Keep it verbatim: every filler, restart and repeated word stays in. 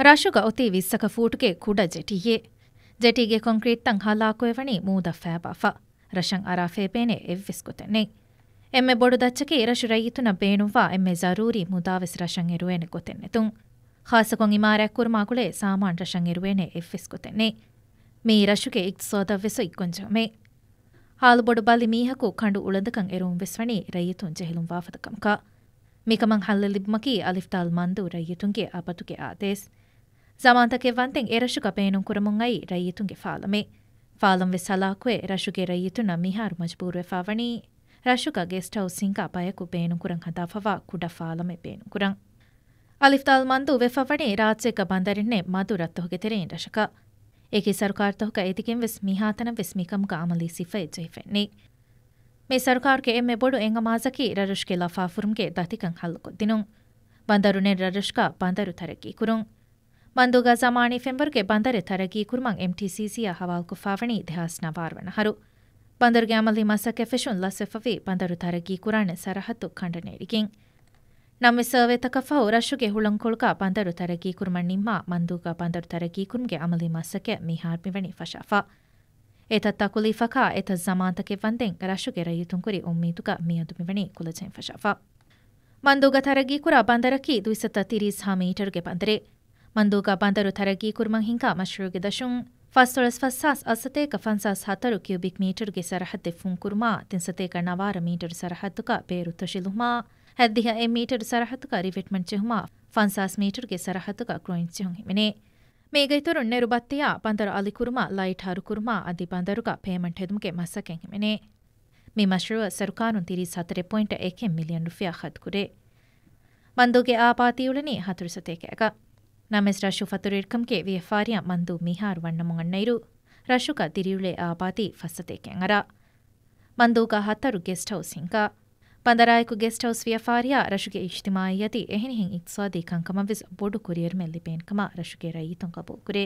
ރަށުގަ އޮތީ ވިއްސަކަ ފޫޓުގެ ކުޑަ ޖެޓީއެއް. ޖެޓީގެ ކޮންކްރީޓްތައް ހަލާކުވެވަނީ މޫދަށް ފައިބާފަ. ރަށަށް އަރާ ފޭބޭނެ އެއްވެސް ގޮތެއް ނެތް. އެންމެ ބޮޑު ދައްޗަކީ ރަށު ރައްޔިތުންނަށް ބޭނުންވާ އެންމެ ޒަރޫރީ މުދާވެސް ރަށަށް އެރުވޭނެ ގޮތެއް ނެތުން. ޚާއްޞަކޮށް އިމާރާތް ކުރުމާ ގުޅޭ ސާމާން ރަށަށް އެރުވޭނެ އެއްވެސް ގޮތެއް ނެތް. މިއީ ރަށުގެ އިގްތިސޯދަށްވެސް އޮތް ގޮންޖެހުމެއް. ހާލުބޮޑު ބަލި މީހަކު ކަނޑު އުޅަނދަކަށް އެރުވުން ވެސް ވަނީ ރައްޔިތުން ޖެހިލުން ވާފަދަ ކަމަކަށް. މިކަމަށް ހައްލެއް ލިބުމަކީ އަލިފްދާލް މަންދޫ ރައްޔިތުންގެ އަބަދުގެ އާދޭސް. ޒަމާންތަކެއް ވަންދެން އެރަށުގަ ބޭނުންކުރަމުން އައީ ރައްޔިތުންގެ ފާލަމެއް. ފާލަން ވެސް ހަލާކުވެ، ރަށުގެ ރައްޔިތުންނަށް މިހާރު މަޖުބޫރުވެފާ ވަނީ ރަށުގަ ގެސްޓް ހައުސް ހިންގާ ބަޔަކު ބޭނުންކުރަން ހަދާފަވާ ކުޑަ ފާލަމެއް ބޭނުންކުރަން. އަލިފްދާލް މަންދޫ ވެފަވަނީ ރާއްޖޭގަ ބަނދަރެއް ނެތް މަދު ރަށްތަކުގެ ތެރެއިން ރަށަކަށް. އެކި ސަރުކާރުތަކުގަ އެދިގެން ވެސް މިހާތަނަށް ވެސް މިކަމުގަ އަމަލީ ސިފައެއް ޖެހިފައެއް ނެތް. މި ސަރުކާރުގެ އެންމެ ބޮޑު އެއް އަމާޒަކީ ރަށްރަށުގެ ލަފާފުރުމުގެ ދަތިކަން ހައްލުކޮށްދިނުން. ބަނދަރު ނެތް ރަށްރަށުގަ ބަނދަރު ތަރައްގީކުރުން. މަންދޫގަ ޒަމާނީ ފެންވަރުގެ ބަނދަރެއް ތަރައްގީކުރުމަށް އެމްޓީސީސީއާ ހަވާލުކޮށްފާވަނީ ދެހާސް ނަވާރަ ވަނަ އަހަރު. ބަނދަރުގެ އަމަލީ މަސައްކަތް ފެށުން ލަސްވެފަވީ ބަނދަރު ތަރައްގީކުރާނެ ސަރަހައްދު ކަނޑަނޭރިގެން. ނަމަވެސް ސަރވޭތަކަށްފަހު ރަށުގެ ހުޅަނގުކޮޅުގަ ބަނދަރު ތަރައްގީކުރުމަށް ނިންމާ މަންދޫގަ ބަނދަރު ތަރައްގީކުރުމުގެ އަމަލީ މަސައްކަތް މިހާރު މިވަނީ ފަށާފަ. އެތައް ތަކުލީފަކާ އެތައް ޒަމާންތަކެއް ވަންދެން ރަށުގެ ރައްޔިތުން ކުރި އުއްމީދުގަ މިއަދު މިވަނީ ކުލަޖެހިފަށާފަ. މަންދޫގަ ތަރައްގީކުރާ ބަނދަރަކީ ދުއިސައްތަ ތިރީސް ހާ މީޓަރުގެ ބަނދަރެއް. މަންދޫގަ ބަނދަރު ތަރައްގީކުރުމަށް ހިންގާ މަޝްރޫޢުގެ ދަށުން ފަސްދޮޅަސް ފަސްހާސް އަށްސަތޭކަ ފަންސާސް ހަތަރު ކިއުބިކް މީޓަރުގެ ސަރަހައްދެއް ފުންކުރުމާ، ތިންސަތޭކަ ނަވާރަ މީޓަރު ސަރަހައްދުގަ ބޭރު ތޮށިލުމާ، ހަތްދިހަ އެއް މީޓަރު ސަރަހައްދުގަ ރިވެޓްމަންޓް ޖެހުމާ، ފަންސާސް މީޓަރުގެ ސަރަހައްދުގަ ގްރައިންޑް ޖެހުން ހިމެނޭ. މީގައިތުރުން ނެރު ބައްތިޔާ ބަނދަރު އަލިކުރުމާ، ލައިޓް ހަރުކުރުމާ އަދި ބަނދަރުގަ ޕޭމަންޓް ހެދުމުގެ މަސައްކަތް ހިމެނޭ. މި މަޝްރޫޢަށް ސަރުކާރުން ތިރީސް ހަތަރެއް ޕޮއިންޓް އެކެއް މިލިއަން ރުފިޔާ ހަދުކުރޭ. މަންދޫގެ އާބާދީ އުޅެނީ ހަތަރު ސަތޭކައަކަށް. ނަމަވެސް ރަށު ފަތުރުވެރިކަމުގެ ވިޔަފާރިއަށް މަންދޫ މިހާރު ވަންނަމުން އަންނައިރު، ރަށުގަ ދިރިއުޅޭ އާބާދީ ފަސް ސަތޭކައަށް އަރާ. މަންދޫގަ ހަތަރު ގެސްޓް ހައުސް ހިންގާ. ބަނދަރާއެކު ގެސްޓް ހައުސް ވިޔަފާރިއާ ރަށުގެ އިޖްތިމާޢީ އަދި އެހެނިހެން އިޤްތިޞާދީ ކަންކަމަށް ވެސް ބޮޑު ކުރިއެރުމެއް ލިބޭނެ ކަމަށް ރަށުގެ ރައްޔިތުން ގަބޫލުކުރޭ.